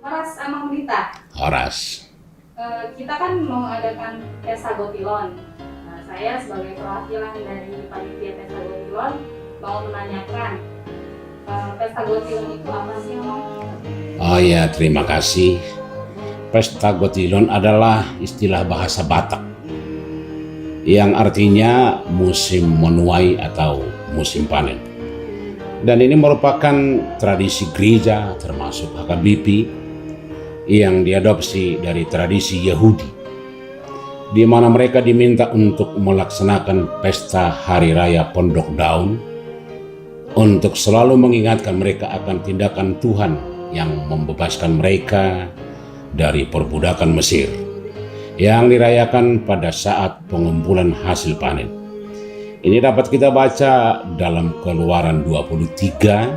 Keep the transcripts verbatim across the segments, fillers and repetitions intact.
Horas, Amang Pendeta. Horas. Eh, kita kan mau adakan pesta gotilon. Nah, saya sebagai perwakilan dari panitia pesta gotilon mau menanyakan, eh, pesta gotilon itu apa sih, Amang? Oh ya, terima kasih. Pesta gotilon adalah istilah bahasa Batak yang artinya musim menuai atau musim panen. Dan ini merupakan tradisi gereja, termasuk H K B P, yang diadopsi dari tradisi Yahudi, di mana mereka diminta untuk melaksanakan pesta Hari Raya Pondok Daun, untuk selalu mengingatkan mereka akan tindakan Tuhan yang membebaskan mereka dari perbudakan Mesir, yang dirayakan pada saat pengumpulan hasil panen. Ini dapat kita baca dalam Keluaran dua puluh tiga,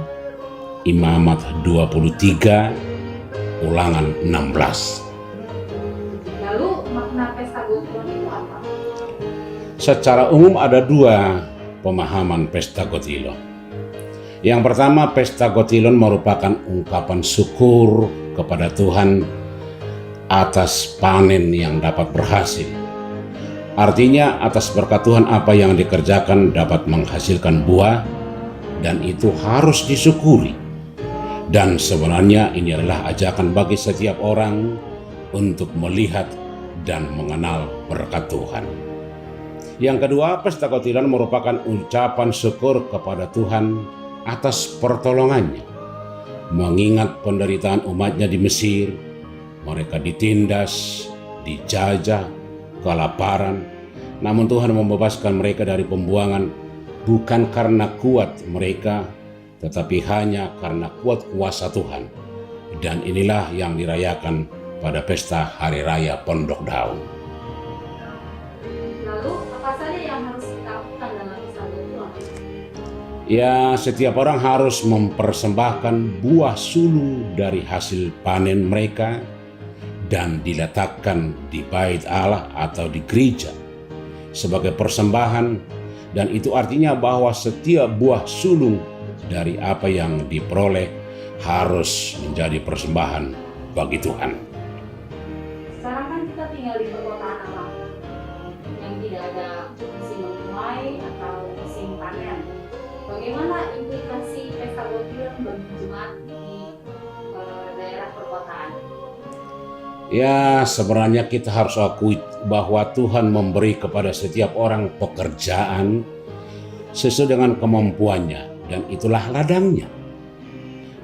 Imamat dua puluh tiga, Ulangan enam belas. Lalu, makna pesta gotilon itu apa? Secara umum ada dua pemahaman pesta gotilon. Yang pertama, pesta gotilon merupakan ungkapan syukur kepada Tuhan atas panen yang dapat berhasil. Artinya, atas berkat Tuhan apa yang dikerjakan dapat menghasilkan buah, dan itu harus disyukuri. Dan sebenarnya ini adalah ajakan bagi setiap orang untuk melihat dan mengenal berkat Tuhan. Yang kedua, pesta gotilon merupakan ucapan syukur kepada Tuhan atas pertolongannya. Mengingat penderitaan umatnya di Mesir, mereka ditindas, dijajah, kelaparan. Namun Tuhan membebaskan mereka dari pembuangan bukan karena kuat mereka, tetapi hanya karena kuat kuasa Tuhan. Dan inilah yang dirayakan pada pesta Hari Raya Pondok Daun. Lalu, apa saja yang harus kita lakukan dalam pesta gotilon? Ya, setiap orang harus mempersembahkan buah sulung dari hasil panen mereka dan diletakkan di bait Allah atau di gereja sebagai persembahan, dan itu artinya bahwa setiap buah sulung dari apa yang diperoleh harus menjadi persembahan bagi Tuhan. Sekarang kan kita tinggal di perkotaan, Amang, yang tidak ada musim menuai atau musim panen. Bagaimana implikasi pesta gotilon bagi jemaat di, eh, daerah perkotaan? Ya, sebenarnya kita harus akui bahwa Tuhan memberi kepada setiap orang pekerjaan sesuai dengan kemampuannya, dan itulah ladangnya.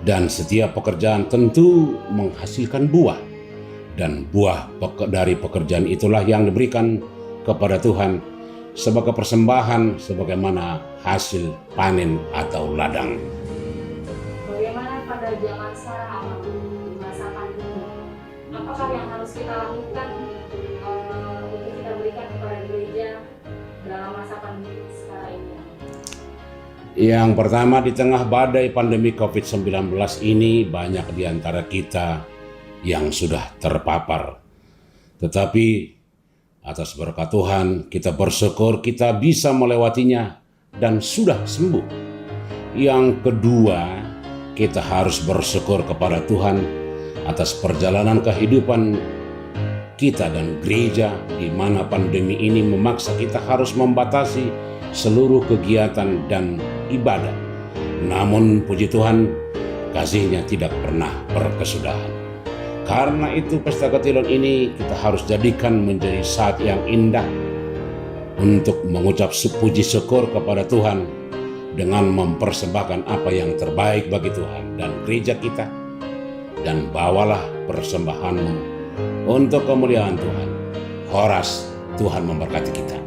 Dan setiap pekerjaan tentu menghasilkan buah. Dan buah peke-, dari pekerjaan itulah yang diberikan kepada Tuhan sebagai persembahan, sebagaimana hasil panen atau ladang. Bagaimana pada zaman sekarang, Amang, di masa pandemi? Apakah yang harus kita lakukan, eh, untuk kita berikan kepada gereja dalam masa pandemi sekarang ini? Yang pertama, di tengah badai pandemi covid sembilan belas ini, banyak di antara kita yang sudah terpapar. Tetapi atas berkat Tuhan, kita bersyukur kita bisa melewatinya dan sudah sembuh. Yang kedua, kita harus bersyukur kepada Tuhan atas perjalanan kehidupan kita dan gereja, di mana pandemi ini memaksa kita harus membatasi seluruh kegiatan dan ibadah. Namun, puji Tuhan, kasih-Nya tidak pernah berkesudahan. Karena itu, pesta gotilon ini kita harus jadikan menjadi saat yang indah untuk mengucap su-, puji syukur kepada Tuhan dengan mempersembahkan apa yang terbaik bagi Tuhan dan gereja kita. Dan bawalah persembahanmu untuk kemuliaan Tuhan. Horas, Tuhan memberkati kita.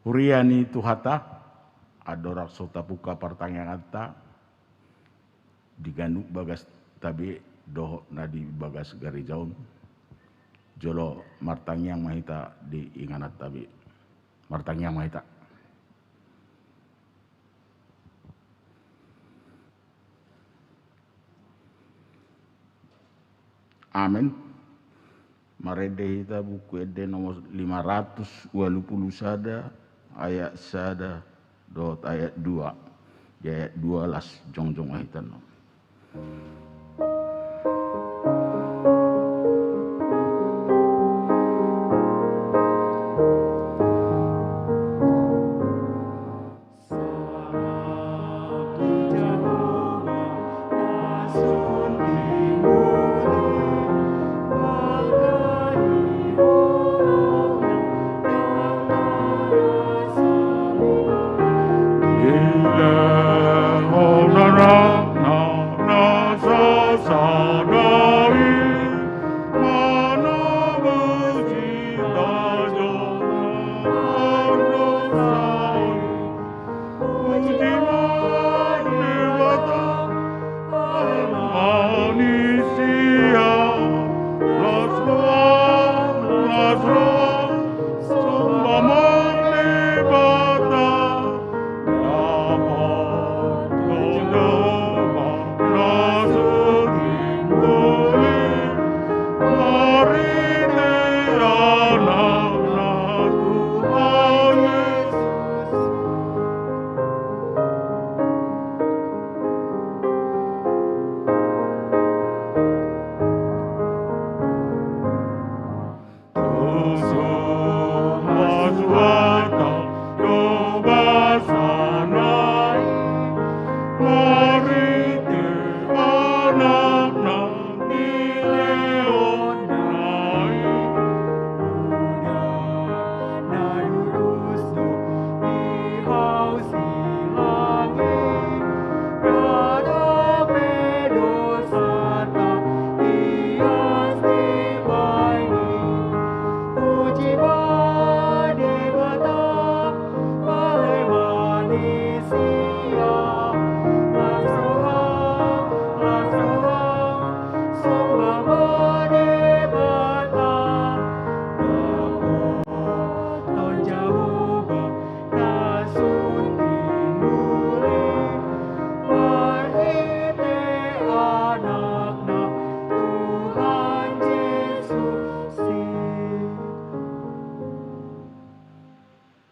Huria ni Tuhanta, andorang so tapungka partangianganta di ganup bagas tabe dohot na di bagas gareja on, jolo martangiang ma hita di inganan tabe. Martangiang ma hita. Amen. Marende hita Buku Ende nomor lima ratus ualu pulu sada, ayat sada dohot ayat dua. Di ayat dua las jongjong ma hita annon.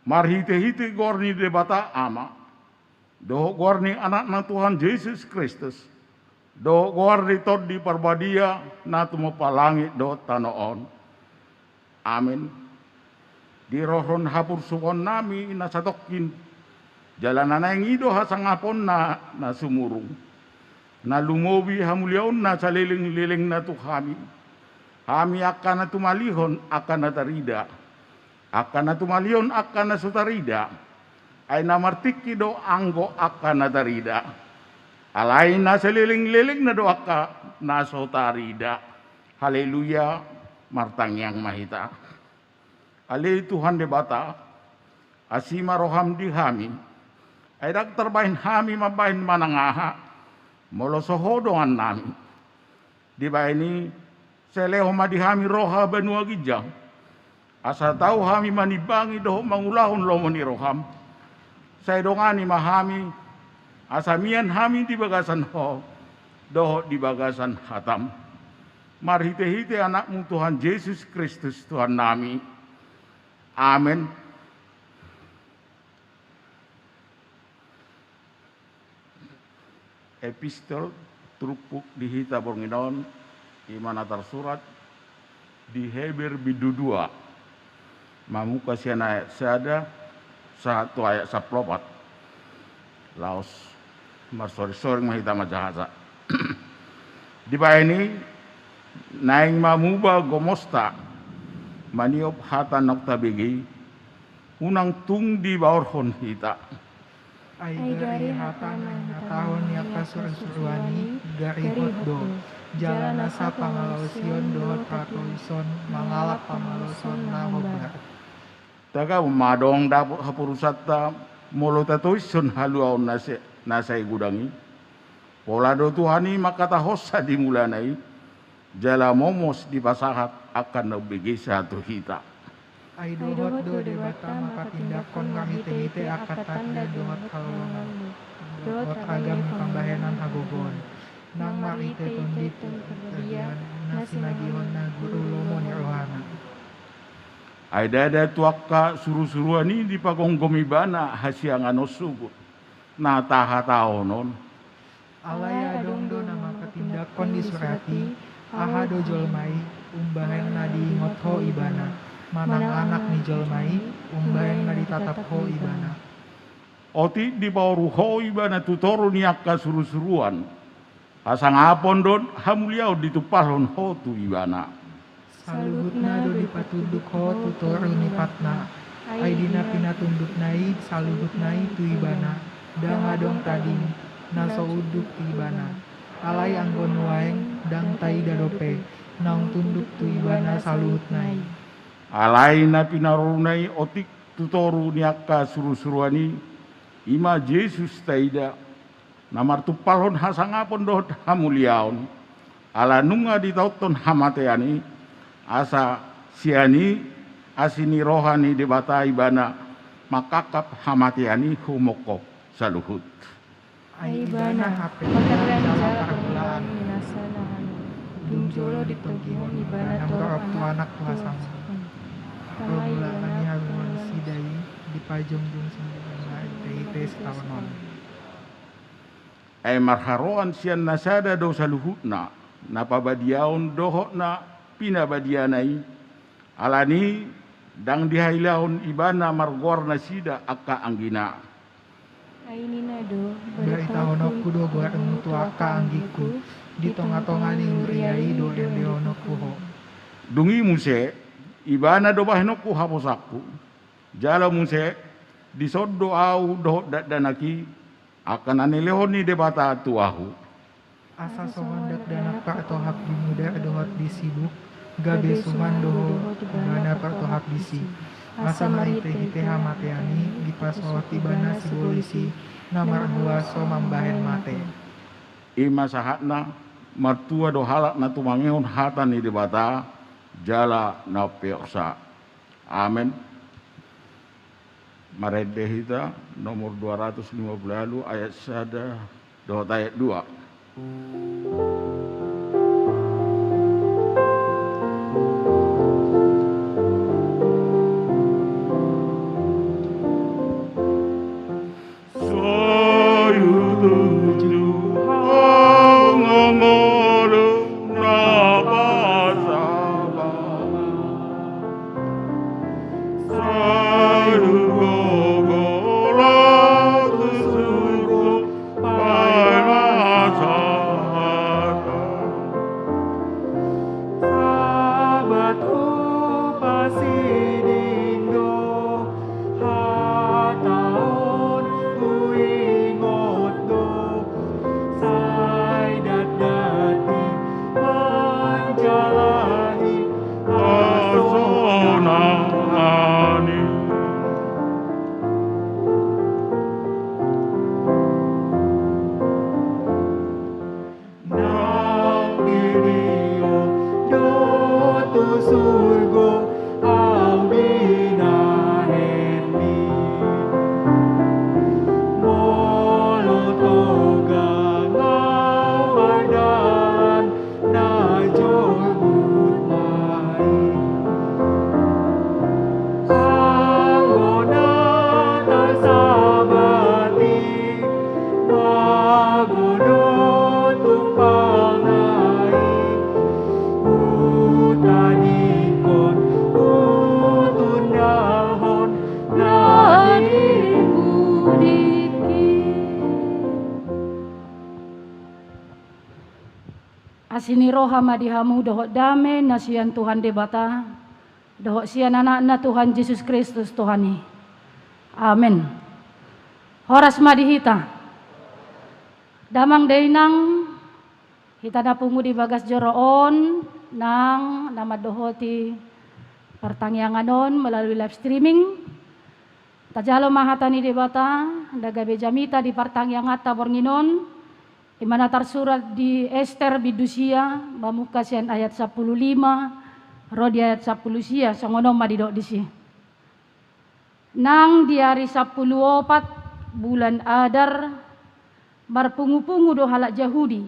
Marhitehite goar ni Debata Ama, dohot goar ni Anakna Tuhan Jesus Kristus, dohot goar ni Tondi Parbadia na tumompa langit dohot tano on. Amen. Dirohahon hapursuhonnami na satongkin, jala na naeng i do hasangaponna na sumurung, na lumobi hamuliaonna salelenglelengna tu hami. Hami angka na tumalihon angka na tarida, angka na tumalihon angka na so tarida. Ai na martingki do anggo angka na tarida, alai na salelenglelengna do angka na so tarida. Haleluya. Martangiang ma hita. Ale Tuhan Debata, asi ma roham di hami. Ai ndang tarbahen hami mambahen manang aha, molo so Ho dongannami. Dibahen i, sai lehon ma di hami roha banua ginjang, asa tau hami manimbangi dohot mangulahon lomo ni roham. Sai dongani ma hami, asa mian hami di bagasan Ho dohot di bagasan hatam. Marhitehite Anakmu Tuhan Jesus Kristus Tuhannami. Amen. Epistol turpuk di hita borngin on, i ma na tarsurat di Heber bindu dua, mamungka sian ayat sada sahat tu ayat sampulu opat. Laos marsorisoring ma hita manjahasa. Dibahen i, naeng ma muba gomosta maniop hata naung tabege i, unang tung dibaorhon hita. Ai gari hata na hinatahon ni angka surusuruan i, gari hot do, jala nasa pangalaosion dohot hatoloison mangalap pamaloson na hombar. Tagamon ma adong dapot haporusanta, molo tatoishon haluaon na sa-, na sai godang i. Pola do Tuhan i mangkatahonsa di mulana i, jala momos dipasahat angka na umbegesa tu hita. Ai dohot do Debata manghatindanghon marhitehite angka tanda dohot haholongan, dohot ragam ni pambahenan hagogoon, nang marhite Tondi Porbadia na sinagihon na guru lomo ni rohana. Ai ndada tu angka surusuruan i dipagomgom ibana hasiangan on sogot na tahatahon on. Alai adong do na manghatindanghon di surat i, aha do jolma i, umbahen na diingot ho ibana, manang anak ni jolma i, umbahen na ditatap ho ibana. Otik dipaoru ho ibana tu toru ni angka surusuruan. Hasangapon dohot hamuliaon ditumpalhon ho tu ibana. Saluhutna do dipatunduk ho tu toru ni patna. Ai di na pinatundukna i saluhutna i tu ibana, ndang adong tading na so unduk tu ibana. Alai anggo nuaeng ndang taida dope naung tunduk tu ibana saluhutna i. Alai na pinaroruna i otik tu toru ni angka surusuruan i, i ma Jesus taida, na martumpalhon hasangapon dohot hamuliaon, ala nunga ditaothon hamatean i, asa sian i asi ni roha ni Debata ibana mangkangkap hamatean i humongkop saluhut. Ai ibana hape jala parmulaan ni nasa na hami, dung jolo ditogihon ibana torop tu anak tu hasangapon. Parmulaan ni haluaon nasida i dipajongjong sian Debata marhitehite sitaonon. Ai marharoan sian na sada do saluhutna, na pabadiaon dohot na pinabadiana i, alani ndang dihailahon ibana margoar nasida angka anggina. Ai ninna do, baritahononku do goarmu tu angka anggingku, di tongatonga ni huria i do endehononku ho. Dung i muse, ibana do bahenonku haposanku, jala muse, dison do ahu dohot dakdanak i, angka na nilehon ni Debata tu ahu. Asa songon dakdanak partohap di mudar dohot di sibuk, gabe suman do ho ibana partohap disi. Asa marhitehite hamatean i dipasohot ibana sibolis i na marhuaso mambahen mate. I ma sahatna, martua do halak na tumangihon hata ni Debata, jala na umpeopsa. Amen. Marende hita nomor dua ratus lima puluh ualu, ayat sada dohot ayat dua. Sai hutunjung hamu ngolu na pasahaton. Sai hugogo ro tu surgo paima sahata. Sabat hupasiding do, hata on huingot do, sai datdati manjalahi hasonangan i. Naung didiong do tu surgo ahu binahen mi. Molo togang ahu mardalan na jorbut ma i. Anggo na tarsabat i mago do tumpalna i, hutadingkon, hutundalhon na di pudingki. Asi ni roha ma di hamu dohot dame na sian Tuhan Debata dohot sian Anakna Tuhan Jesus Kristus Tuhan i. Amen. Horas ma di hita. Damang dainang, hita na pungu di bagas joro on, nang na mandohoti Partangiangan on melalui live streaming. Tajalo ma hata ni Debata, na gabe jamita di partangianganta borngin on, i ma na tarsurat di Ester bindu sia, mamungka sian ayat sampulu lima ro di ayat sampulu sia, songon on ma didok disi. Nang di ari sampulu opat bulan Adar, marpungupungu do halak Jahudi,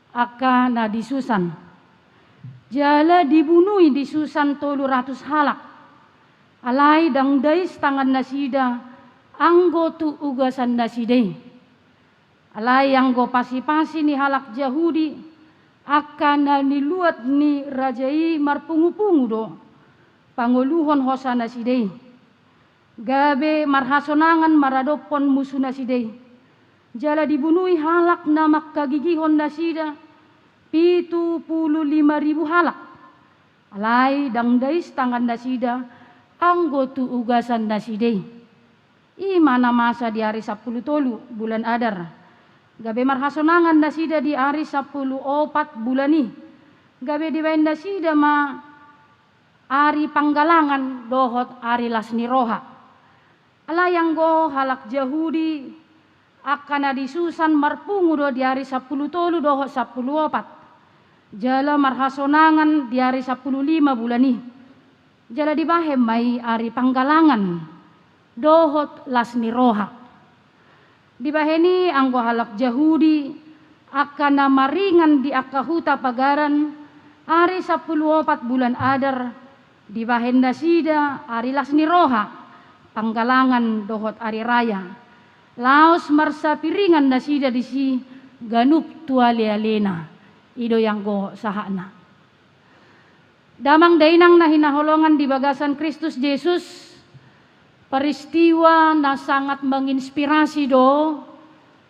angka na di Susan. Jala dibunui di Susan tolu ratus halak. Alai ndang dais tangan nasida anggo tu ugasan nasida i. Alai anggo pasipasi ni halak Jahudi, angka na niluat ni raja i marpungupungu do pangoluhon hosa nasida i. Gabe marhasonangan maradophon musu nasida i. Jala dibunui halak na mangkagigihon nasida pitu pulu lima ribu halak. Alai ndang dais tangan nasida anggo tu ugasan nasida i. I ma na masa di ari sampulu tolu bulan Adar. Gabe marhasonangan nasida di ari sampulu opat bulan i. Gabe dibahen nasida ma ari panggalangan dohot ari las ni roha. Alai anggo halak Jahudi, angka na di Susan marpungu do di ari sampulu tolu dohot sampulu opat. Jala marhasonangan di ari sampulu lima bulan i. Jala dibahen ma i ari panggalangan dohot las ni roha. Dibahen i anggo halak Jahudi, angka na maringan di angka huta pagaran, ari sampulu opat bulan Adar, dibahen nasida ari las ni roha, panggalangan dohot ari raya. Laos marsapiringan nasida disi ganup tu alealena. I do i anggo sahatna. Damang dainang na hinaholongan di bagasan Kristus Jesus, peristiwa na sangat menginspirasi do,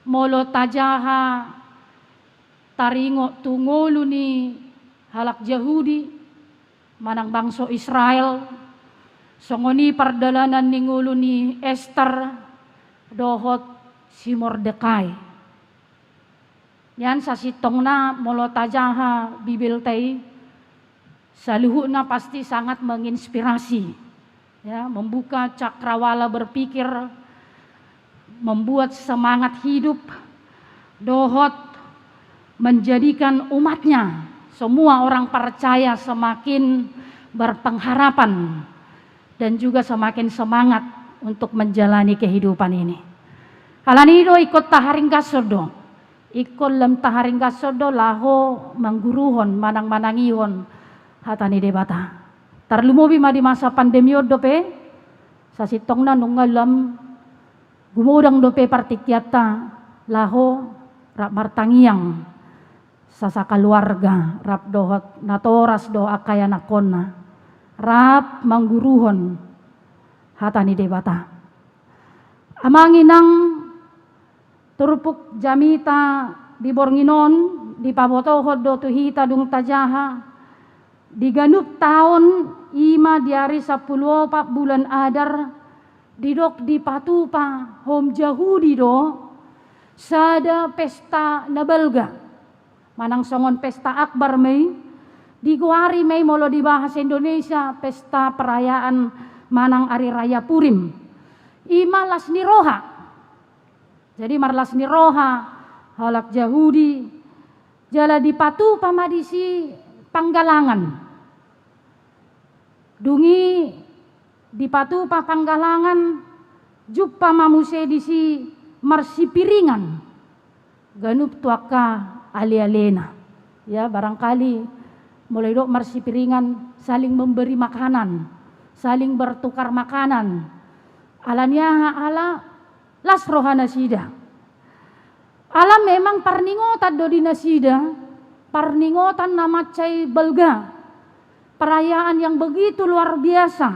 molo tajaha taringot tu ngolu ni halak Jahudi, manang bangso Israel, songon i pardalanan ni ngolu ni Ester dohot si Mordekai. Nian sasintongna molo tajaha Bibelta i, saluhutna pasti sangat menginspirasi, ya, membuka cakrawala berpikir, membuat semangat hidup, dohot menjadikan umatnya, semua orang percaya semakin berpengharapan dan juga semakin semangat untuk menjalani kehidupan ini. Alani do ingkon taharinggashon do. Ingkon lam taharinggashon do laho mangguruhon, manang manangihon hata ni Debata. Tarlumobi ma di masa pandemi on dope, sasintongna nunga lam gumodang dope partingkianta laho rap martangiang sasakaluarga, rap dohot natoras dohot angka ianakhonna, rap mangguruhon hata ni Debata. Amang inang, turpuk jamita di borngin on, dipabotohon do tu hita dung tajaha, di ganup taon, i ma di ari sampulu opat bulan Adar, didok dipatupa hom Jahudi do sada pesta na balga. Manang songon pesta akbar ma i, digoari ma i molo di bahasa Indonesia pesta perayaan manang ari raya Purim. I ma las ni roha. Jadi marlas ni roha halak Jahudi, jala dipatupa ma disi panggalangan. Dung i dipatupa panggalangan, jumpa ma muse disi marsipiringan ganup tu angka alealena. Ya, barangkali molo didok marsipiringan, saling memberi makanan, saling bertukar makanan. Alani aha? Ala las roha nasida. Ala memang parningotan do di nasida, parningotan na mansai balga, perayaan yang begitu luar biasa,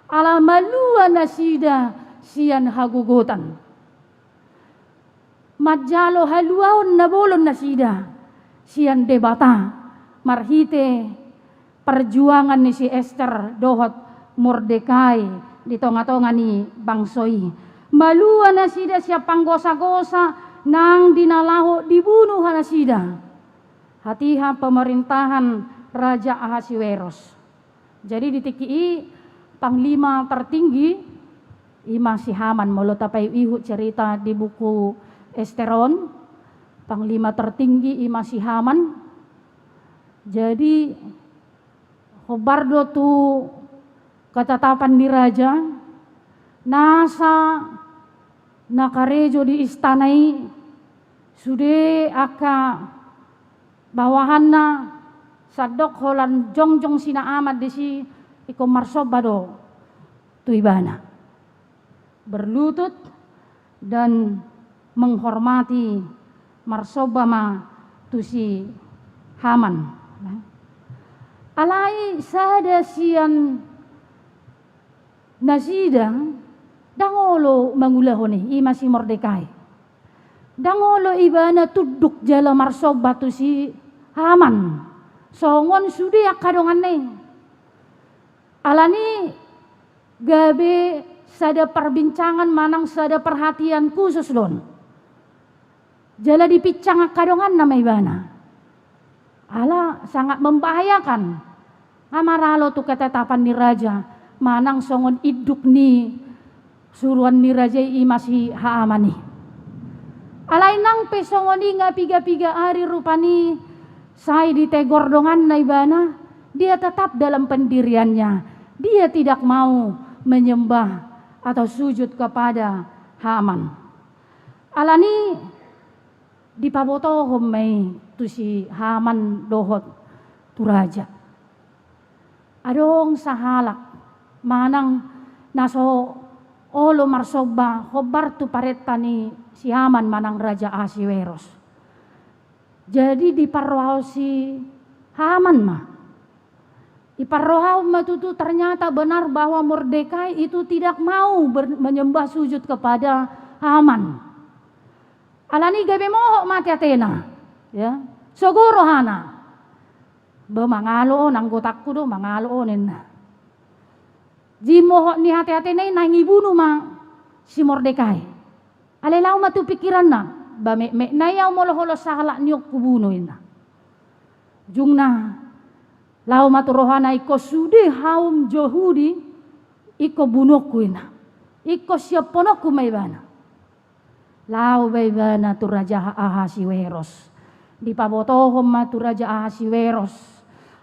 ala malua nasida sian hagogotan. Manjalo haluaon na bolon nasida sian Debata marhite perjuangan ni si Ester dohot Mordekai di tongatonga ni bangso i. Malua nasida sian panggosagosa nang di na laho dibunu nasida hatiha pemerintahan Raja Ahasiweros. Jadi di tingki i panglima tertinggi i ma si Haman, molo tapaihut-ihut cerita di buku Ester on, panglima tertinggi i ma si Haman. Jadi hombar do tu ketetapan ni raja, nasa na karejo di istana i, sude angka bawahanna, sandok holan jongjong si Naaman disi, ingkon marsomba do tu ibana. Berlutut dan menghormati, marsomba ma tu si Haman. Alai sada sian nasida ndang olo mangulahon i, i ma si Mordekai. Ndang olo ibana tunduk jala marsomba tu si Haman, songon sude angka donganna i. Alani gabe sada perbincangan manang sada perhatian khusus do on. Jala dipinsang angka donganna ma ibana. Ala sangat membahayakan. Nga maralo tu ketetapan ni raja, manang songon induk ni suruan ni raja i, i ma si Haman i. Alai nang pe songon i, nga piga-piga ari rupani sai ditegor donganna ibana, dia tetap dalam pendiriannya. Dia tidak mau menyembah atau sujud kepada Haman. Alani dipabotohon ma i tu si Haman dohot tu raja. Adong sahalak manang na so olo marsomba hombar tu parenta ni si Haman manang Raja Ahasiweros. Jadi diparrohahon si Haman ma. Diparrohahon ma tutu, ternyata benar bahwa Mordekai itu tidak mau ber-, menyembah sujud kepada Haman. Alani gabe mohop ma ate-atena, ya. Sogo rohana. Ba mangalo on, anggotangku do, mangalo on, ninna. Jadi mohop ni ate-atena i naeng ibunu ma si Mordekai. Alai laho ma tu pikiranna, ba metmet nai au molo holan sahalak ni on hubunu, ninna. Ujungna laho ma tu rohana, ingkon sude haum Jahudi ingkon bunuonku, ninna. Ingkon siapkononku ma ibana. Laho ma ibana tu Raja Ahasiweros. Dipabotohon ma tu Raja Ahasiweros.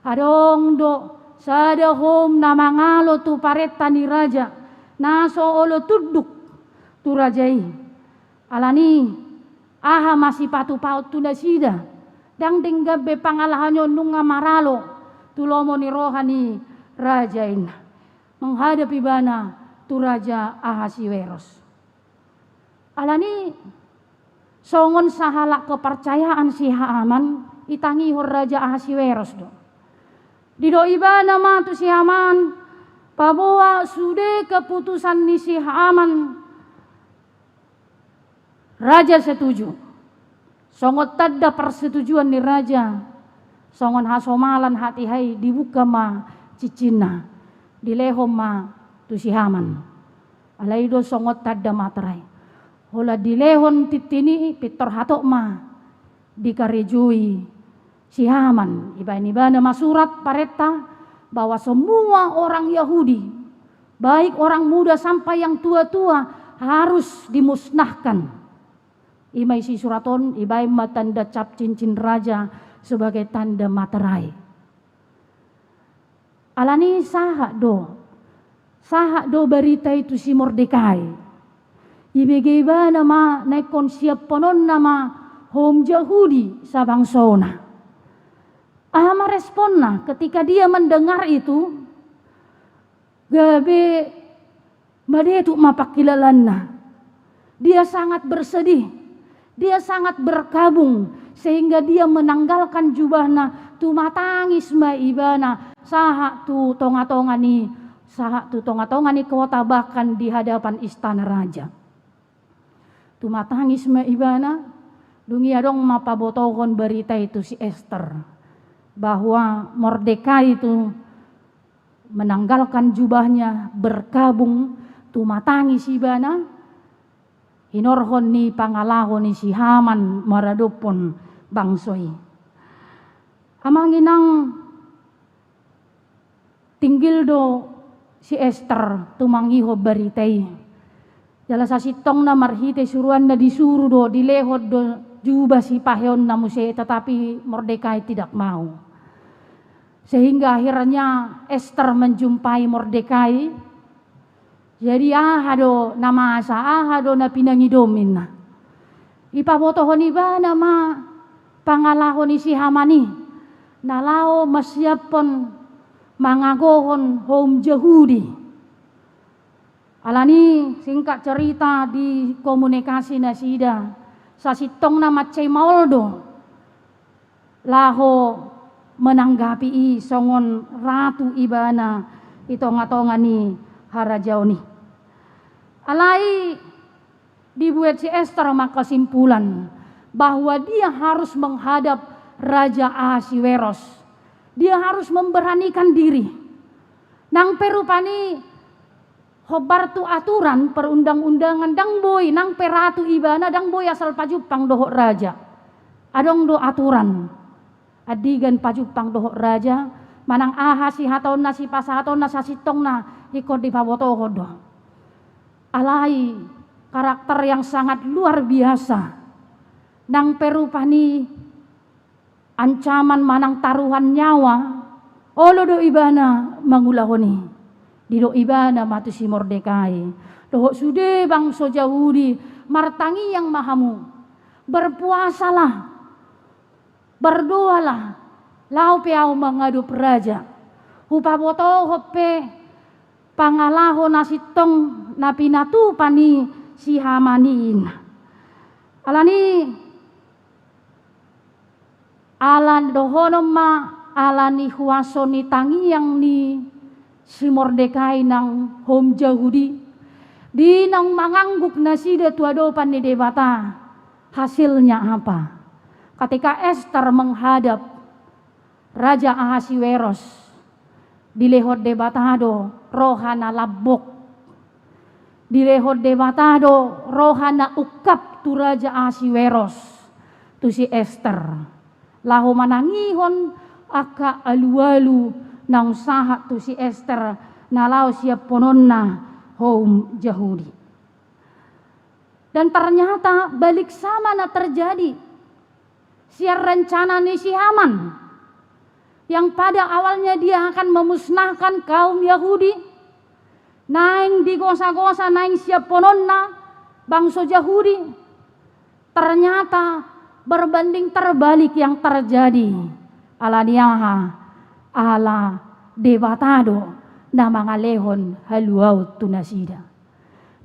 Adong do sada houm na mangalo tu parenta ni raja, na so olo tunduk tu raja i. Alani aha ma sipatupaon tu nasida? Ndang denggan be pangalaho ni on nunga maralo tu lomo ni roha ni raja i, ninna. Menghadap ibana tu Raja Ahasiweros. Alani songon sahalak kepercayaan si Haman, itangihon Raja Ahasiweros do. Didok ibana ma tu si Haman, paboa sude keputusan ni si Haman, raja setuju. Songon tanda persetujuan ni raja, songon hasomalan hatiha i, dibuka ma cincinna, dilehon ma tu si Haman. Alai do songon tanda materai. Holan dilehon tintin i, pintor hatop ma dikarejoi si Haman. Ibaen ibana ma surat parenta bahwa semua orang Yahudi, baik orang muda sampai yang tua-tua, harus dimusnahkan. I ma isi surat on, ibaen ma tanda cap cincin raja sebagai tanda materai. Alani sahat do, sahat do barita i tu si Mordekai. Ibege ibana ma na ingkon siapkononna ma houm Jahudi sabangsona. Aha ma responna ketika dia mendengar itu? Gabe madetuk ma pangkilalaanna. Dia sangat bersedih. Dia sangat berkabung, sehingga dia menanggalkan jubahna, tumatangis ma ibana, sahat tu tonga-tonga ni, sahat tu tonga-tonga ni kota, bahkan di hadapan istana raja. Tumatangis ma ibana, dung i adong ma pabotohon barita i tu si Ester, bahwa Mordekai itu menanggalkan jubahnya, berkabung, tumatangis ibana, hinorhon ni pangalaho ni si Haman maradophon bangso i. Amang inang, Tinggil do si Ester tumangihon barita i. Jala sasintongna marhite suruanna disuru do, dilehon do juba sipaheonna muse, tetapi Mordekai tidak mau. Sehingga akhirnya Ester menjumpai Mordekai. Jadi aha do na masa, aha do na pinangido ninna? Ipabotohon ibana ma pangalaho ni si Haman i, na laho masiaphon mangagohon houm Jahudi. Alani singkat cerita di komunikasi nasida, sasintongna mansai maol do laho menanggapi i songon ratu ibana i tonga-tonga ni harajaon i. Alai dibuat si Ester ma kesimpulan bahwa dia harus menghadap Raja Ahasiweros. Dia harus memberanikan diri. Nang pe rupani hombar tu aturan perundang-undangan, ndang boi, nang pe ratu ibana, ndang boi asal pajumpang dohot raja. Adong do aturan. Andigan pajumpang dohot raja, manang aha sihatonna, sipasahatonna, sasintongna ingkon dipabotohon do. Alai karakter yang sangat luar biasa. Nang pe rupani ancaman manang taruhan nyawa, olo do ibana mangulahon i. Didok ibana ma tu si Mordekai dohot sude bangso Jahudi, martangiang ma hamu, berpuasalah, berdoalah, laho pe ahu mangadop raja. Hupabotohon pe pangalaho na sintong na pinatupa ni si Haman i. Alani, ala dohonon ma, ala ni huaso ni tangiang ni si Mordekai nang houm Jahudi, di naung mangangguk nasida tu adopan ni Debata, hasilnya apa? Ketika Ester menghadap Raja Ahasiweros, dilehon Debata do roha na lambok. Dilehon Debata do roha na ungkap tu Raja Ahasiweros, tu si Ester, laho manangihon angka alualu naung sahat tu si Ester na laho siaphononna houm Jahudi. Dan ternyata balik sama na terjadi sian rencana ni si Haman, yang pada awalnya dia akan memusnahkan kaum Yahudi, naeng digosa-gosa, naeng siaphononna bangso Jahudi. Ternyata berbanding terbalik yang terjadi. Ala ni aha? Ala Debata do na mangalehon haluaon tu nasida.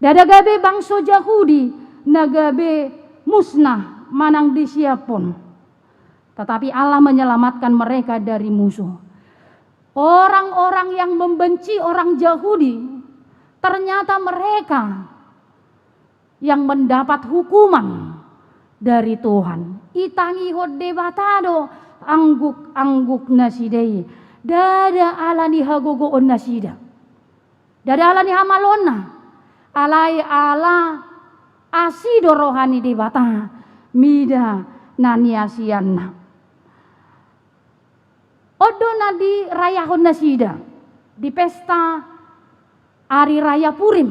Ndada gabe bangso Jahudi na gabe musnah manang disiaphon. Tetapi Allah menyelamatkan mereka dari musuh. Orang-orang yang membenci orang Jahudi, ternyata mereka yang mendapat hukuman dari Tuhan. Itangihon Debata do angguk-angguk nasida i. Ndada ala ni hagogoon nasida. Ndada ala ni hamaloonna, alai ala asi do roha ni Debata mida na niasianna. On do na dirayahon nasida di pesta ari raya Purim.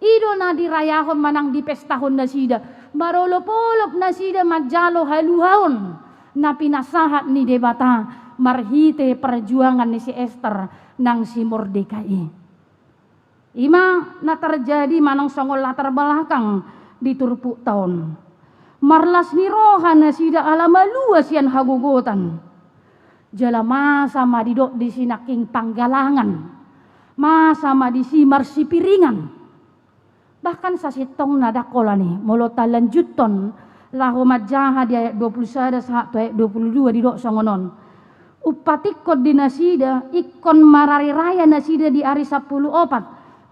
I do na dirayahon manang dipestahon nasida, marolop-olop nasida manjalo haluaon na pinasahat ni Debata marhite perjuangan ni si Ester nang si Mordekai i. I ma na terjadi manang songon latar belakang di turpukta on. Marlas ni roha nasida ala malua sian hagogotan. Jala masa ma didok disi nangkin panggalangan. Masa ma disi marsipiringan. Bahkan sasintongna ndang holan i, molo talanjuthon laho manjaha di ayat dua puluh sada sahat tu ayat dua puluh dua didok songon on. Umpatikkon di nasida, ingkon marari raya nasida di ari sampulu opat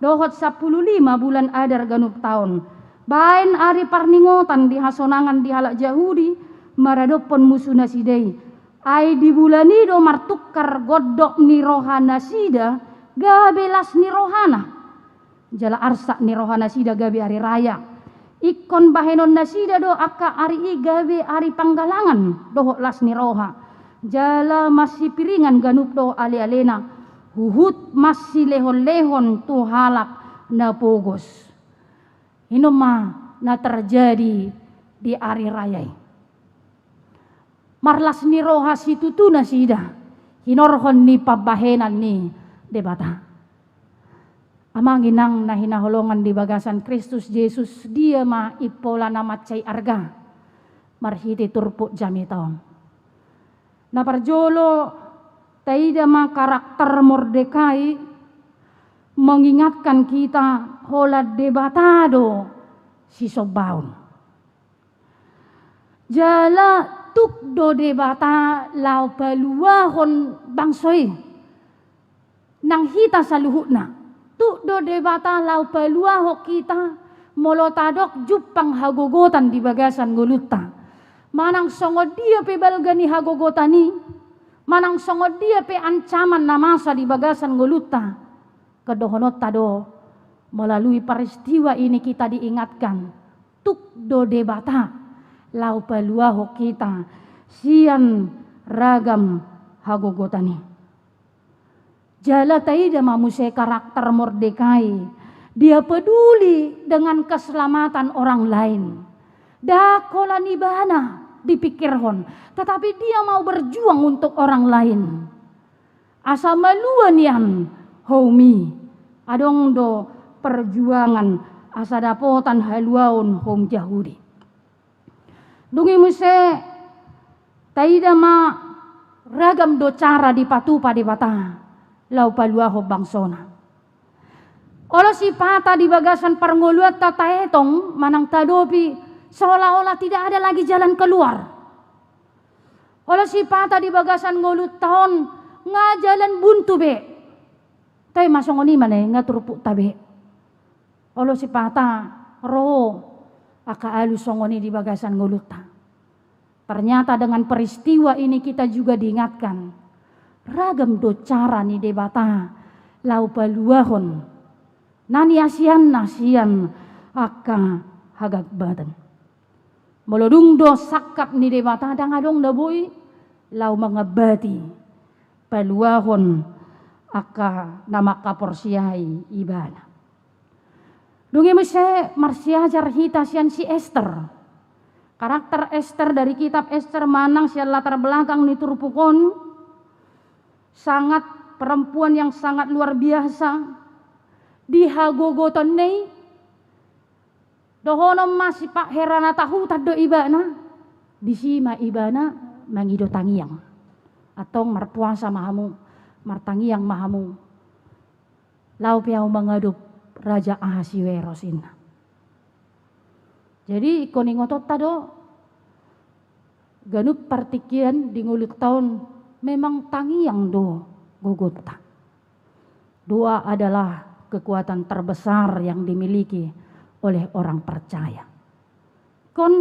dohot sampulu lima bulan Adar ganup taon. Baen ari parningotan di hasonangan di halak Jahudi maradophon musu nasida i. Ai di bulan i do martungkar gondok ni roha nasida gabe las ni rohana. Jala arsak ni roha nasida gabe ari raya. Ingkon bahenon nasida do angka ari i gabe ari panggalangan dohot las ni roha. Jala masipiringan ganup dohot ale-alena. huhut mansilehonlehon tu halak na pogos. I ma na terjadi di ari raya i. Marlas ni roha situtu nasida hinorhon ni pambahenan ni Debata. Amang inang na hinaholongan di bagasan Kristus Jesus, dia ma impola na mansai arga marhite turpuk jamita on. Na parjolo, taida ma karakter Mordekai mengingatkan kita holan Debata do sisombaon. Jala tuk do Debata laho paluahon bangso i. Nang hita saluhutna, tuk do Debata laho paluahon hita, molo tadok jumpang hagogotan di bagasan ngolunta. Manang songon dia pe balga ni hagogotan i, manang songon dia pe ancaman na masa di bagasan ngolunta, kedohononta do, melalui peristiwa ini kita diingatkan, tuk do Debata laho paluahon hita sian ragam hagogotan i. Jala taida ma muse karakter Mordekai, dia peduli dengan keselamatan orang lain. Ndang holan ibana dipikirhon, tetapi dia mau berjuang untuk orang lain. Asa malua nian houm i, adong do perjuangan asa dapotan haluaon houm Jahudi. Dung i muse, taida ma ragam do cara dipatupa Debata laho paluahon bangsona. Olo sipata di bagasan parngoluanta taetong manang tadopi seolah-olah tidak ada lagi jalan keluar. Olo sipata di bagasan ngolunta on nga jalan buntu be. Toe ma songon i ma ne nga turpukta be. Olo sipata ro angka alu songon i di bagasan ngolunta. Ternyata dengan peristiwa ini kita juga diingatkan, ragam do cara ni Debata laho paluahon na niasianna sian angka hagambaton. Molo dung do sangkap ni Debata, ndang adong na boi laho mangambati paluahon angka na mangkaporseai ibana. Dung i muse marsiajar hita sian si Ester. Karakter Ester dari kitab Ester manang sian latar belakang ni turpuk on, sangat, perempuan yang sangat luar biasa. Di hagogotanna i, dohonon ma si pa-, hera na tahutan do ibana, disi ma ibana mangido tangiang. Antong marpuasa ma hamu, martangiang ma hamu. Laho pe ahu mangadop Raja Ahasiweros, ninna. Jadi ingkon ingotonta do, ganup partingkian di ngolunta on memang tangiang do gogonta. Doa adalah kekuatan terbesar yang dimiliki oleh orang percaya. Ingkon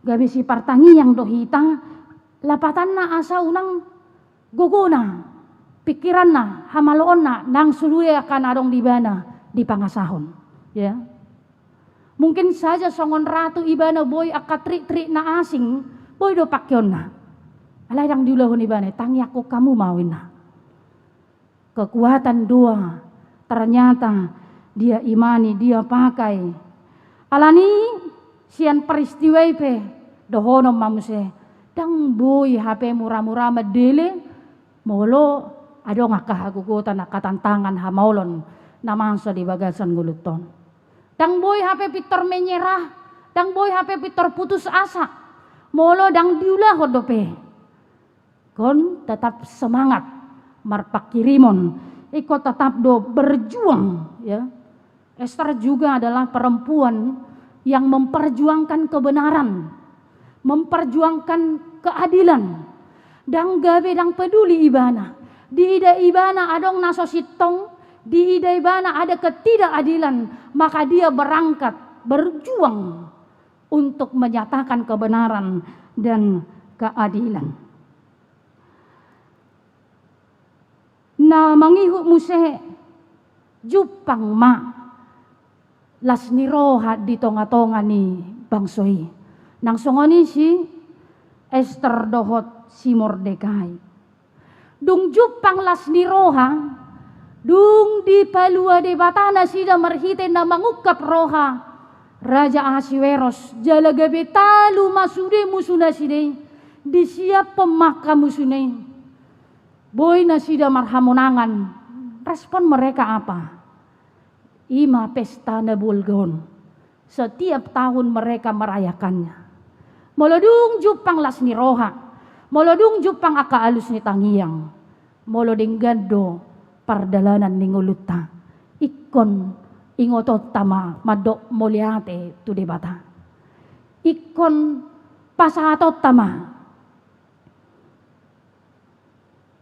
gabe sipartangiang do hita, lapatanna asa unang gogona, pikiranna, hamaloonna, nang sude angka na adong di ibana dipangasahon. Ya. Mungkin saja songon ratu ibana boi angka trik-trik na asing, boi do pakeonna. Alai ndang diulahon ibana, tangiangkon hamu ma ahu, ninna. Kekuatan doa ternyata dia imani, dia pakai. Alani sian peristiwa i pe dohonon ma muse, ndang boi hape mura-mura mandele molo adong angka hagogotan, angka tantangan, hamaolon na masa di bagasan ngolunta on. Ndang boi hape pintor menyerah, ndang boi hape pintor putus asa molo ndang diulahon dope. Ingkon tetap semangat marpangkirimon, ingkon tetap do berjuang, ya. Ester juga adalah perempuan yang memperjuangkan kebenaran, memperjuangkan keadilan. Ndang gabe, ndang peduli ibana. Diida ibana adong na so sintong, diida ibana ada ketidakadilan, maka dia berangkat, berjuang untuk menyatakan kebenaran dan keadilan. Na mangihut muse, jumpang ma las ni roha di tonga-tonga ni bangso i. Nang songon i si Ester dohot si Mordekai. Dung jumpang las ni roha, Dung dipalua Debata nasida marhite na mangungkap roha Raja Ahasveros, jala gabe talu ma sude musu nasida i, disiaphon ma angka musuna i. Boi nasida marhamonangan. Respon mereka apa? Ima pesta na bolga on. Setiap tahun mereka merayakannya. Molo dung jumpang las ni roha, molo dung jumpang angka alus ni tangiang, molo denggan do pardalanan ni ngolunta, ingkon ingotonta ma mandok mauliate tu Debata. Ingkon pasahatonta ma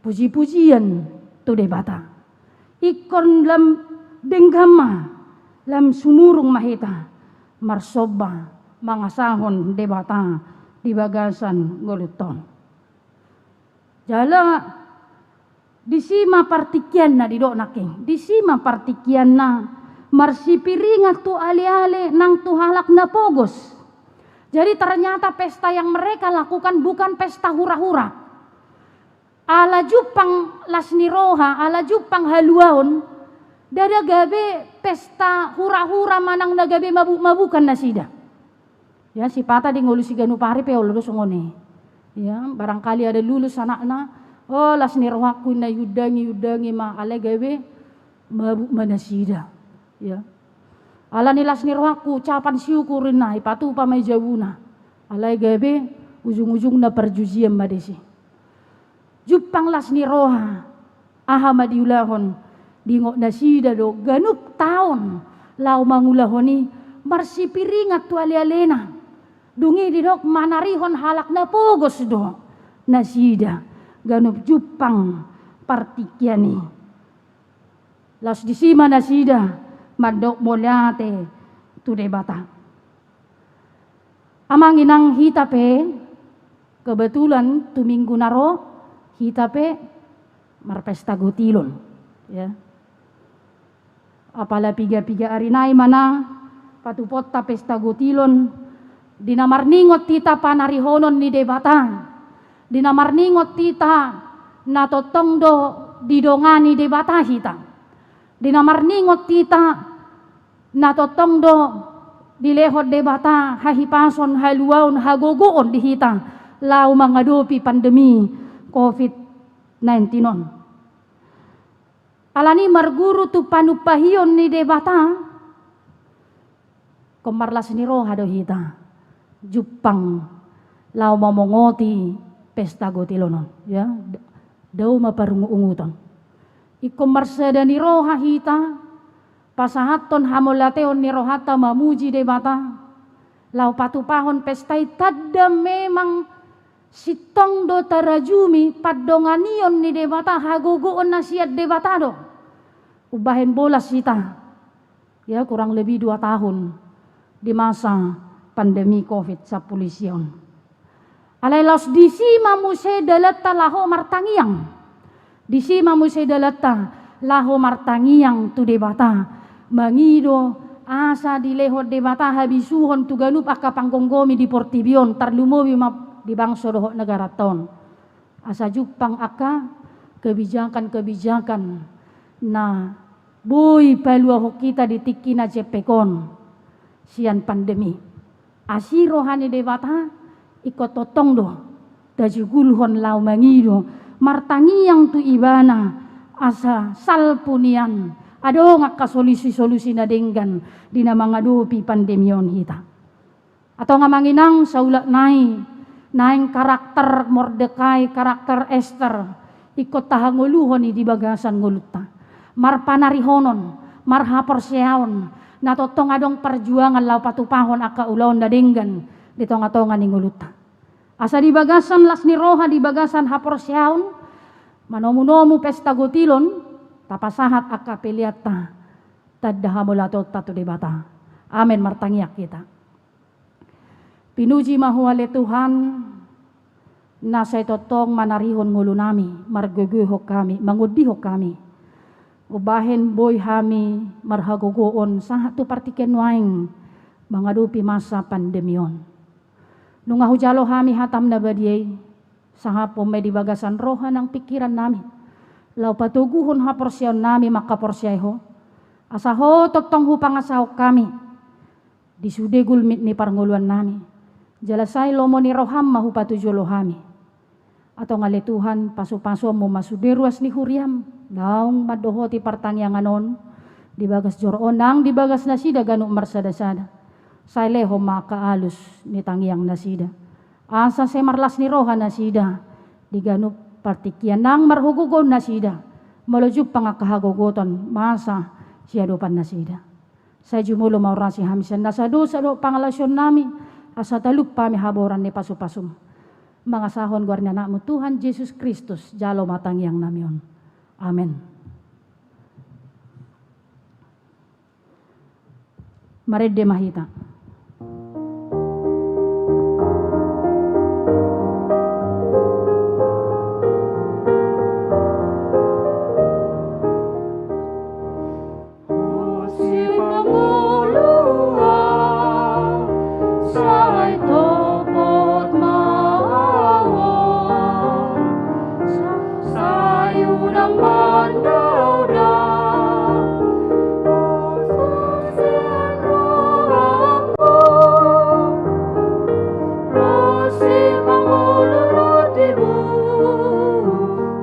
puji-pujian tu Debata. Ingkon lam denggan ma, lam sumurung ma hita marsomba mangasahon Debata di bagasan ngolunta on. Jala disi ma partingkianna, didok nangkin, disi ma partingkianna marsipiringan tu ale-ale nang tu halak na pogos. Jadi ternyata pesta yang mereka lakukan bukan pesta hura-hura. Ala jumpang las ni roha, ala jumpang haluaon, ndada gabe pesta hura-hura manang na gabe mabuk-mabukan nasida. Ya, sipata di ngolu siganup ari pe olo do songon i. Ya, barangkali ada lulus anakna, oh, las ni rohangku na iundangi, iundangi ma, alai gabe mabuk ma nasida. Ya. Ala ni las ni rohangku ucapan syukur inna, ipatupa ma i jabuna. Alai gabe ujung-ujungna parjujian ma disi. Jumpang las ni roha, aha ma diulahon? Diingot nasida do ganup taon laho mangulahon i marsipiringan tu ale-alena. Dung i didok manarihon halak na pogos do nasida ganup jumpang partingkian i. Laos disi ma nasida mandok mauliate tu Debata. Amang inang, hita pe kebetulan tu minggu na ro hita pe marpesta gotilon, ya. Apala piga-piga ari nai ma na patupaonta pesta gotilon, di na marningot hita panarihonon ni Debata, di na marningot hita na tongtong do didongani Debata hita, di na marningot hita na tongtong do dilehon Debata hahipason, haluaon, hagogoon di hita laho mangadopi pandemi covid nineteen on. Alani marguru tu panumpahion ni Debata, ingkon marlas ni roha do hita jumpang laho mamongoti pesta gotilon on, ya. Dao ma parungut-unguton. Ingkon marsada ni roha hita pasahathon hamauliateon ni rohanta mamuji Debata laho patupahon pesta i, tanda memang sintong do tarajumi pandonganion ni Debata, hagogoon na sian Debata do umbahen bolas hita, ya, kurang lebih dua tahun di masa pandemi covid sampulu sia on. Alai laos disi ma muse dalanta laho martangiang. Disi ma muse dalanta laho martangiang tu Debata, mangido asa dilehon Debata habisuhon tu ganup angka panggomgomi di portibi on, tarlumobi ma di bangso dohot negaranta on. Asa jumpang angka kebijakan-kebijakan na boi paluahon hita di tingki na jempek on sian pandemi. Asi roha ni Debata, ingkon tongtong do tajugulhon laho mangido, martangiang tu Ibana asa salpu nian adong angka solusi-solusi na denggan di na mangadopi pandemi on hita. Antong amang inang, saulak nai, naeng karakter Mordekai, karakter Ester ingkon tahangoluhon i di bagasan ngolunta. Marpanarihonon, marhaporseaon, na tongtong adong parjuangan laho patupahon angka ulaon na denggan di tonga-tonga ni ngolunta. Asa di bagasan las ni roha, di bagasan haporseaon, manomu-nomu pesta gotilon, tapasahat angka peleanta tanda hamauliateonta tu Debata. Amen. Martangiang hita. Pinuji ma Ho ale Tuhan, na sai tongtong manarihon ngolunami, margogoihon hami, mangondihon hami. Umbahen boi hami marhagogoon sahat tu partingkian nuaeng mangadopi masa pandemi on. Nunga hujalo hami hatam na badia i, sahaphon ma i di bagasan roha nang pingkirannami. Laho patoguhon haporseaonnami mangkaporseai Ho, asa Ho tongtong hupangasahon hami di sude gulmit ni parngoluannami. Jala sai lomo ni roham ma hupatujolo hami. Antong ale Tuhan, pasupasuonmu ma sude ruas ni huriam, naung mandohoti partangiangan on, di bagas joro on nang di bagas nasida ganup marsadasada. Sai lehon ma angka alus ni tangiang nasida. Asa sai marlas ni roha nasida, di ganup partingkian nang marhagogoon nasida, molo jumpang angka hagogoton masa siadopan nasida. Sai jumolo ma orasi hami sian nasa dosa dohot pangalaosionnami, asa talup hami haboran ni pasupasum. Mangasahon goar ni Anakmu Tuhan Jesus Kristus, jalo ma tangiangnami on. Amen. Marende ma hita. Sipangolu ahu, sai topot ma ahu, sai unang mandauda. Sian rohangku, ro sipangolu ro tibu,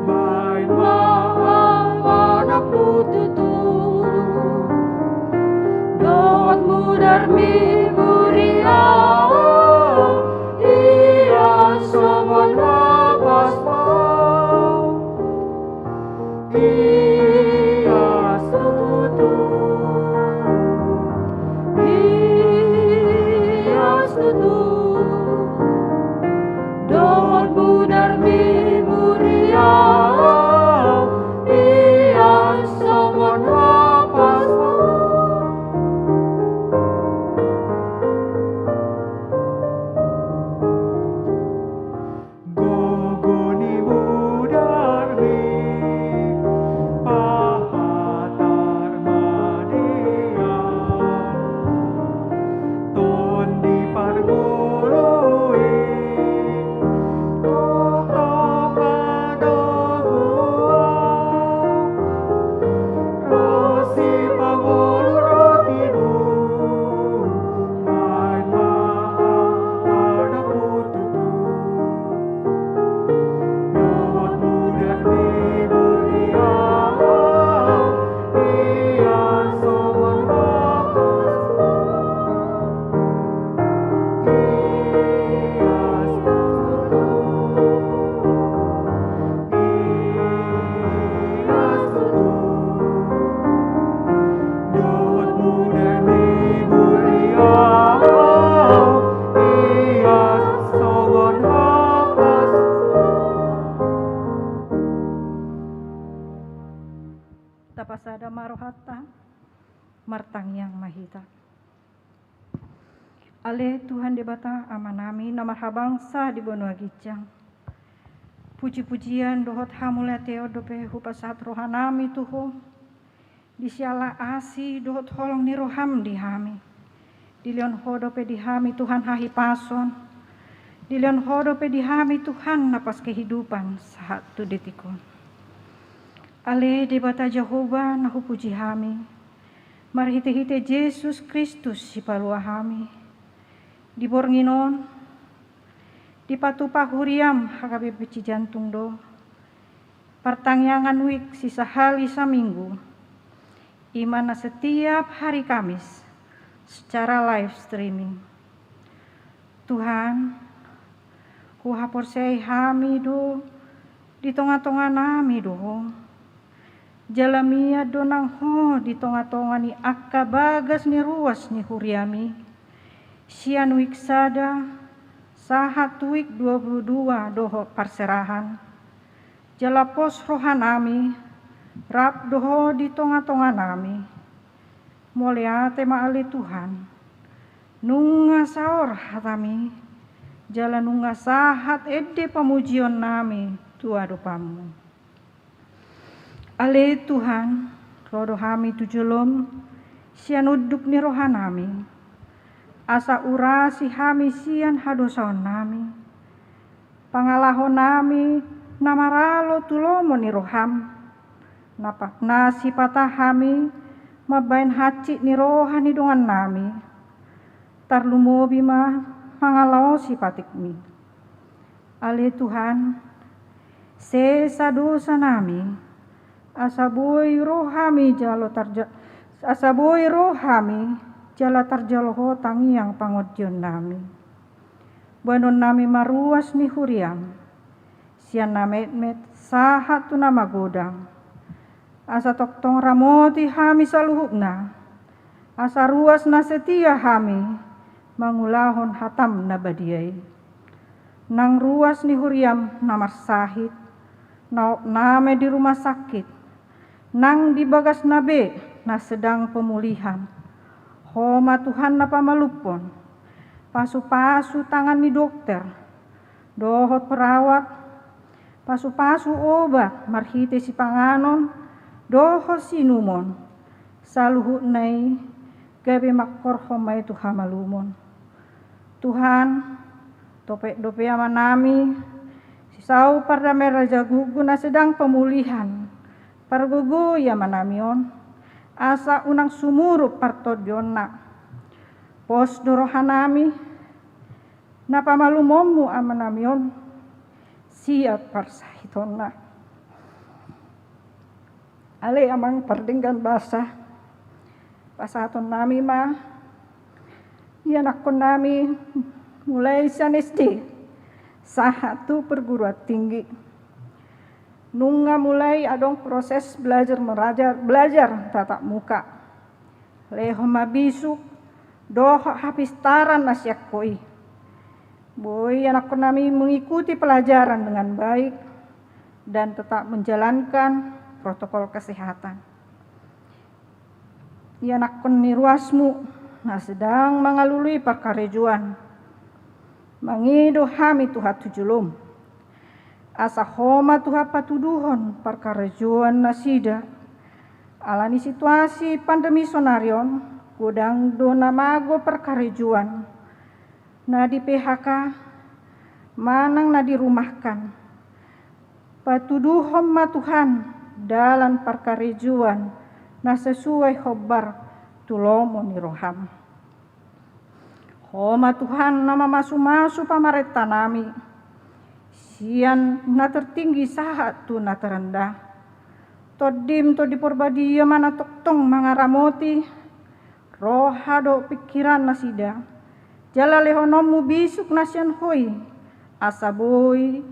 baen ma ahu anakmu tutu. Dohot mudarmi muria, ia songon hapas ma ahu. Ia tutu, ia tutu, dohot mudarmi muria, ia songon hapas ma ahu. Gogo ni mudarmi pahatar ma di ahu. Tondi parngolu i tongtong manogu ahu. Ro sipangolu ro tibu, baen ma ahu anakmu tutu. Dohot mudarmi muria, ia songon hapas ma ahu. Ia tutu, ia tutu, dohot mudarmi muria, ia songon hapas ma ahu. Tapasada ma rohanta, martangiang ma hita. Ale Tuhan Debata Amanami na marhabangsa di banua ginjang, puji-pujian dohot hamuliateon dope hupasahat rohanami tu Ho, di siala asi dohot holong ni roham di hami. Dilehon Ho dope di hami Tuhan hahipason, dilehon Ho dope di hami Tuhan napas kehidupan sahat tu detik on. Ale Debata Jahowa na hupuji hami, marhite-hite Jesus Kristus Sipalua hami, di borngin on dipatupa huriam H K B P C Jantung do partangiangan wijk sisahali saminggu, i ma na setiap hari Kamis secara live streaming. Tuhan, huhaporseai hami do, di tonga-tonganami do Ho. Jala mian do nang Ho di tonga-tonga ni angka bagas ni ruas ni huriami, sian wijk sada sahat tu wijk dua pulu dua dohot parserahan. Jala pos rohanami, rap do Ho di tonga-tonganami. Mauliate ma ale Tuhan, nunga saor hatami, jala nunga sahat ende pamujionnami tu adopanmu. Ale Tuhan, ro do hami tu jolom, sian unduk ni rohanami, asa urasi hami sian hadosaonnami, pangalahonami na maralo tu lomo ni roham, na pa-, na sipata hami mambahen hansit ni roha ni dongannami, tarlumobi ma mangalaosi patikmi. Ale Tuhan, sesa dosanami, asa boi ro hami jalo tarja-, asa boi ro hami jala tarjalo Ho tangiang pangondionnami. Boanonnami ma ruas ni huriam, sian na metmet sahat tu na magodang. Asa tongtong ramoti hami saluhutna, asa ruas na setia hami mangulahon hatam na badia i. Nang ruas ni huriam na marsahit, na opname di rumah sakit, nang di bagasna be na sedang pemulihan. Ho ma Tuhan na pamalumhon, pasupasu tangan ni dokter dohot perawat, pasupasu obat marhite sipanganon dohot siinumon, saluhutna i gabe mangkorhon ma i tu hamalumon. Tuhan, topet dope amanami, si Sau Pardame Raja Guggu na sedang pemulihan, pargogoi amanami on, asa unang sumurut partondionna. Pos do rohanami, na pamalumonmu amanami on sian parsahitonna. Ale Amang pardenggan basa, pasahatonnami ma ianakkonnami mulai sian S D sahat tu perguruan tinggi. Nunga mulai adong proses belajar merajar, belajar tatap muka. Lehon ma bisuk dohot hapistaran na sian Ho i. Boi anakkonnami mengikuti pelajaran dengan baik dan tetap menjalankan protokol kesehatan. Ianakkon ni ruasmu na sedang mangalului parkarejoan, mangido hami Tuhan tu jolom. Asa Ho ma Tuhan patuduhon parkarejoan nasida. Ala ni situasi pandemi sonari on, godang do na mago parkarejoan, na di P H K manang na dirumahkan. Patuduhon ma Tuhan dalan parkarejoan na sesuai hombar tu lomo ni roham. Ho ma Tuhan na mamasumasu pamarentanami, sian na tertinggi sahat tu na terendah. Tondim Tondi Porbadia ma na tongtong mangaramoti roha dohot pingkiran nasida. Jala lehononmu bisuk na sian Ho i, asa boi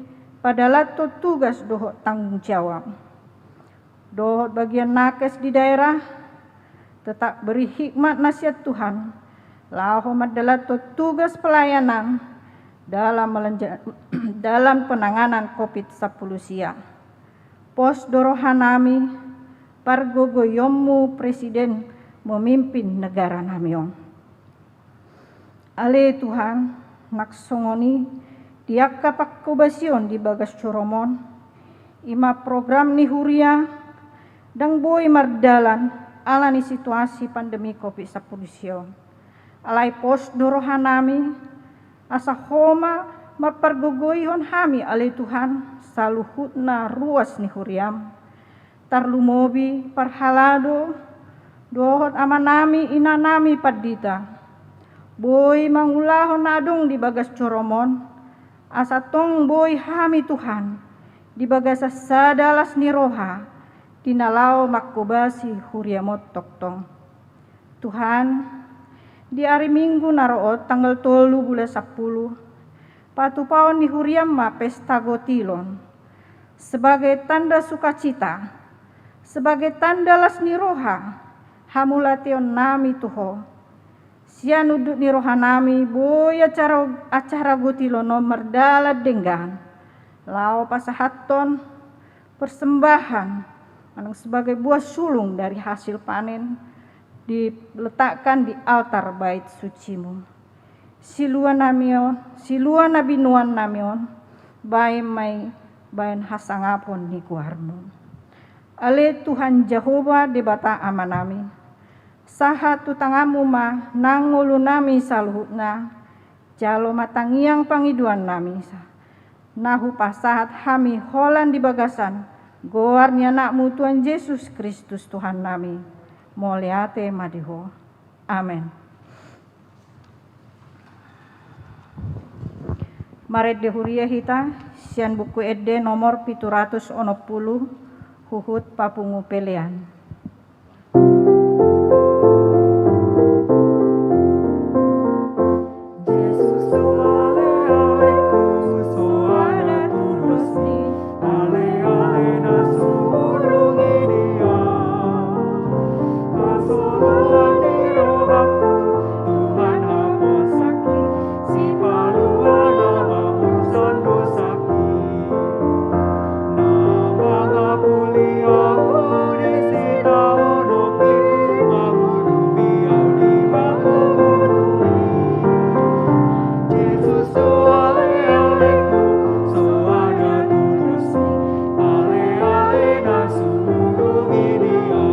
padalanhon tugas dohot tanggung jawab. Dohot bagian nakes di daerah, tetap beri hikmat na sian Tuhan laho mandalanhon tugas pelayanan dalam melanja-, dalam penanganan covid sampulu sia. Pos do rohanami pargogoionmu presiden memimpin negaranami on. Ale Tuhan, nang songon i di angka pangkobasion di bagas joroM on, i ma program ni huria, ndang boi mardalan ala ni situasi pandemi covid sampulu sia on. Alai pos do rohanami, asa Ho ma mampargogoihon hami ale Tuhan, saluhutna ruas ni huriaM. Tarlumobi parhalado dohot amanami inanami pandita, boi mangulahon na adong di bagas joroM on, asa tong boi hami Tuhan di bagasan sada las ni roha, di na laho mangkobasi huriaM on tongtong. Tuhan, di ari Minggu na ro on tanggal tolu bulan sampulu, patupaon ni huriaM ma pesta gotilon, sebagai tanda sukacita, sebagai tanda las ni roha, hamauliateonnami tu Ho. Sian unduk ni rohanami boi acara, acara gotilon on mardalan denggan, laho pasahathon persembahan, manang sebagai buah sulung dari hasil panen, diletakkan di altar bait suciMu. Siluanami on, silua na binoannami on, baen ma i baen hasangapon ni goarMu. Ale Tuhan Jahowa Debata Amanami, sahat tu tanganMu ma nang ngolunami saluhutna, jalo ma tangiang pangidoannami sa-, na hupasahat hami holan di bagasan Goar ni Anakmu Tuhan Jesus Kristus Tuhannami, mauliate ma di Ho. Amen. Marende huria hita sian Buku Ende nomor pitu ratus onom pulu, huhut papungu pelean. Jesus do ale-alengku, soada tudos ni ale-ale na sumurung i di Au. Hasoluan ni rohangku, Tuhan, haposanki, sipalua na mamursan dosangki. Na mangapuli ahu di sitaononki, mangudupi ahu di hagogoonmi. Jesus do ale-alengku, soada tudos ni ale-ale na sumurung i di Au.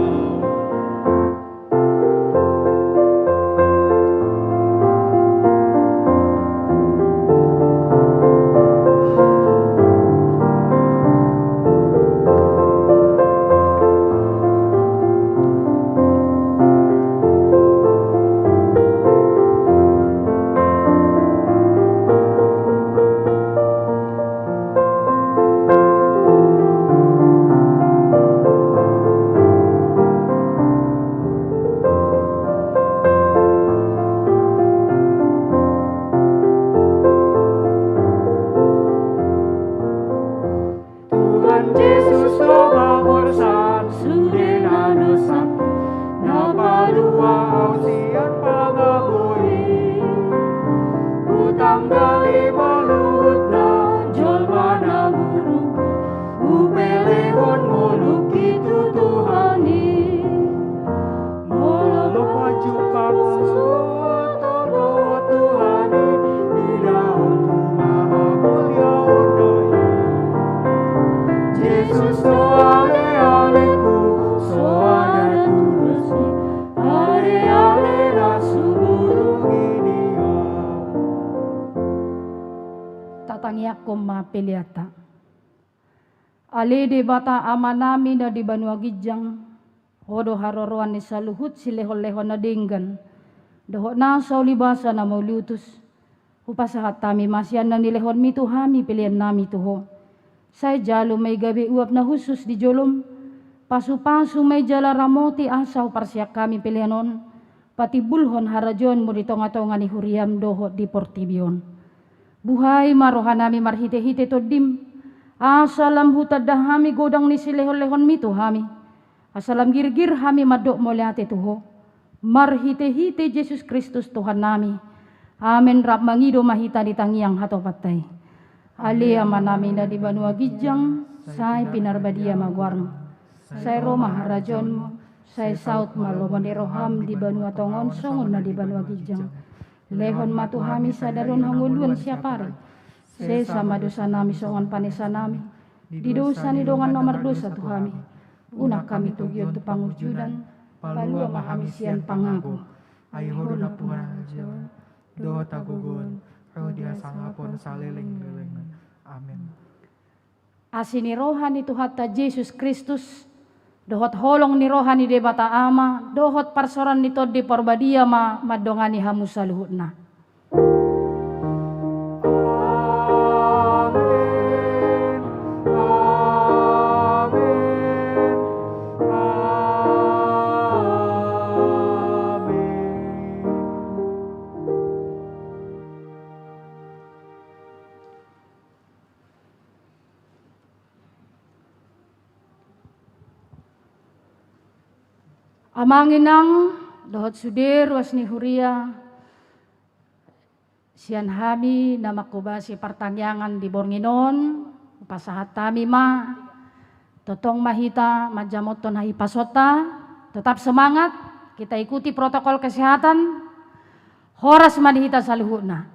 Tuhan Jesus do mamursan sude na dosangki, na palua ahu sian pangago i. Hutanggali ma luhutna jolma na buruk i, hupelehon ngolungki tu Tuhan i. Molo pajumpang sahuta dohot Tuhan i, idaonku ma hamauliaonna i. Jesus do ale-alengku, soada tudos ni ale-ale na sumurung i di Au. Tatangiangkon ma peleanta. Ale Debata Amanami na di banua ginjang, Ho do haroroan ni saluhut silehon-lehon na denggan dohot nasa ulibasa na mauliutus. Hupasahat hami ma sian na nilehonmi tu hami peleannami tu Ho. Sai jalo ma i gabe uap na hushus di jolom, pasu-pasu ma i jala ramoti asa huparsiak hami pelean on patimbulhon harajaonmu di tonga-tonga ni huriam dohot di portibi on. Buhai ma rohanami marhite-hite Tondim, asa lam hutanda hami godang ni silehon-lehonmi tu hami, asa lam girgir hami mandok mauliate tu Ho, marhite-hite Jesus Kristus Tuhannami. Amen. Rap mangido ma hita di tangiang hatopanta i. Ale Amanami na di banua ginjang, sai pinarbadia ma goarmu. Sai ro ma harajaonmu, sai saut ma lomo ni roham di banua tonga on songon na di banua ginjang. Lehon ma tu hami sadari on hangoluan siapari. Sesa ma dosanami songon panesanami di dosa ni dongan na mardosa tu hami. Unang hami togihon tu pangunjunan, palua ma hami sian pangago. Ai Ho do nampuna harajaon dohot hagogoon, ro di hasangapon saleleng-lelengna. Amen. Asi ni roha ni Tuhanta Jesus Kristus, dohot holong ni roha ni Debata Ama, dohot parsaoran ni Tondi Parbadia ma mandongani hamu saluhutna. Amen. Amen. Amen. Amang inang dohot sude ruas ni huria, sian hami na manghobasi partangiangan di borngin on, hupasahat hami ma, tongtong ma hita manjamothon hahipasonta, tetap semangat, kita ikuti protokol kesehatan, horas ma di hita saluhutna.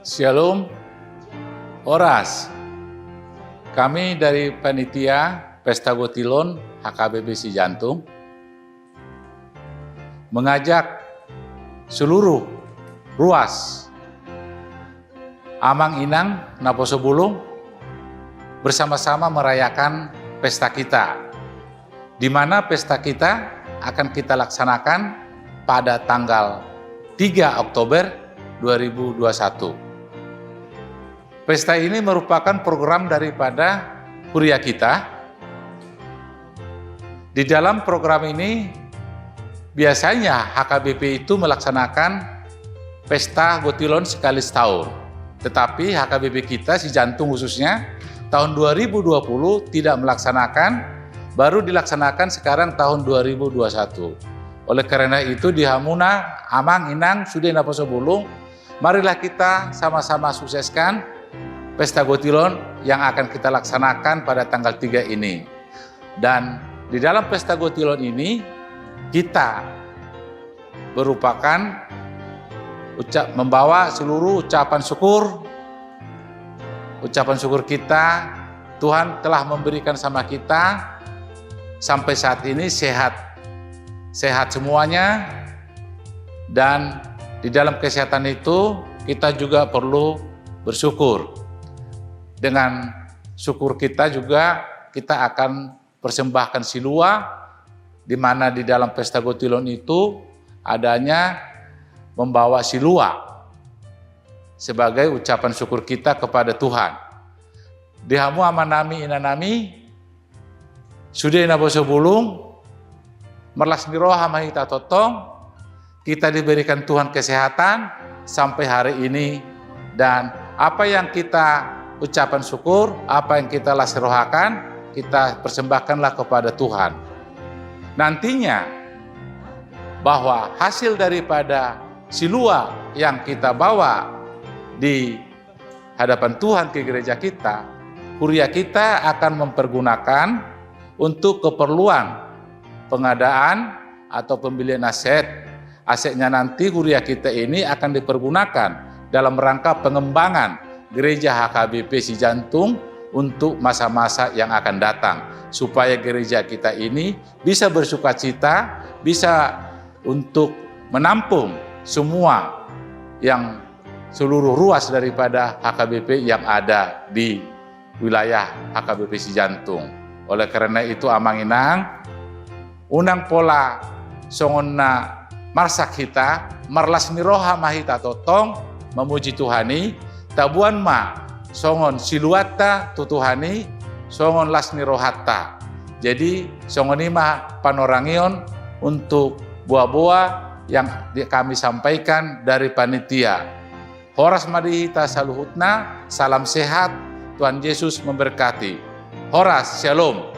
Shalom. Horas. Kami dari panitia Pesta Gotilon H K B P Sijantung mengajak seluruh ruas amang inang naposo bulung bersama-sama merayakan pesta kita, di mana pesta kita akan kita laksanakan pada tanggal tiga Oktober dua ribu dua puluh satu. Pesta ini merupakan program daripada kuria kita. Di dalam program ini, biasanya H K B P itu melaksanakan pesta Gotilon sekali setahun. Tetapi H K B P kita, Sijantung khususnya, tahun dua ribu dua puluh tidak melaksanakan, baru dilaksanakan sekarang tahun dua ribu dua puluh satu. Oleh karena itu, di hamuna amang inang sude naposo bulung, marilah kita sama-sama sukseskan Pesta Gotilon yang akan kita laksanakan pada tanggal tiga ini. Dan di dalam Pesta Gotilon ini, kita berupakan ucap, membawa seluruh ucapan syukur, ucapan syukur kita, Tuhan telah memberikan sama kita sampai saat ini sehat, sehat semuanya, dan di dalam kesehatan itu kita juga perlu bersyukur. Dengan syukur kita juga kita akan persembahkan silua, di mana di dalam Pesta Gotilon itu adanya membawa silua sebagai ucapan syukur kita kepada Tuhan. Di hamu amanami, inanami, sude naposo bulung, marlas ni roha ma hita tongtong, kita diberikan Tuhan kesehatan sampai hari ini, dan apa yang kita ucapan syukur, apa yang kita las rohakan, kita persembahkanlah kepada Tuhan. Nantinya, bahwa hasil daripada silua yang kita bawa di hadapan Tuhan ke gereja kita, kuria kita akan mempergunakan untuk keperluan pengadaan atau pembelian aset. Asetnya nanti kuria kita ini akan dipergunakan dalam rangka pengembangan gereja H K B P Sijantung untuk masa-masa yang akan datang, supaya gereja kita ini bisa bersukacita, bisa untuk menampung semua yang seluruh ruas daripada H K B P yang ada di wilayah H K B P Sijantung. Oleh karena itu, amang inang, unang pola songon na marsak hita, marlas ni roha ma hita tongtong memuji Tuhan i, taboan ma songon siluanta tu Tuhan i, songon las ni rohanta. Jadi, songon i ma panorangion untuk boa-boa yang di-, kami sampaikan dari panitia. Horas ma di hita saluhutna, salam sehat, Tuhan Yesus memberkati. Horas, shalom.